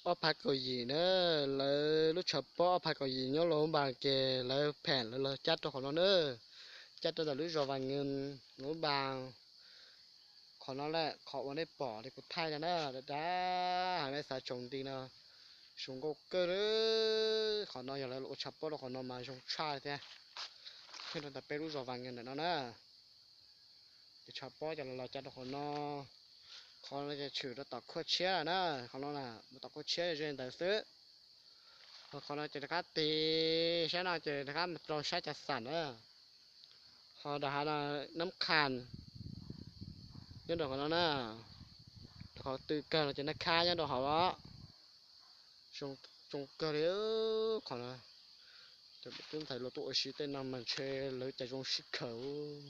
ob phav kaum yim na, lawv lub tshav pob ob phav kaum yim nyob Luam Npas ces lawv phem lawv los cab rau qhov no na, cab rau ntawm lub zos Vas Nkees Luam Npas. Qhov no lawm qhov uas nej pom li kuv thaij no na, dab dab heev nej xav tsoom nti no, zoo nkauj kawg li. Qhov no yog lawv ua tshav pob rau qhov no mas zoo tshaj li thiab. Nyob rau ntawm peb lub zos Vas Nkees ntawm no na, ces tshav pob ces los cab rau qhov no. Qhov no ces tshwm rau tom Khuaj Tshiab na, qhov no na, mus tom Khuaj Tshiab ze ntawd xwb. Ho qhov no ces rov qab tig sab no ces rov qab rau sab Cas Xam na. Ho rau hav no Nab Qhas, nyob rau qhov no na, rau qhov tw kawg no ces Nab Khab nyob rau hauv los. Zoo kawg li qhov no. Cov tub ntxhais los tuaj ua si tej no mas ntshe lawv cas zoo sib khaws.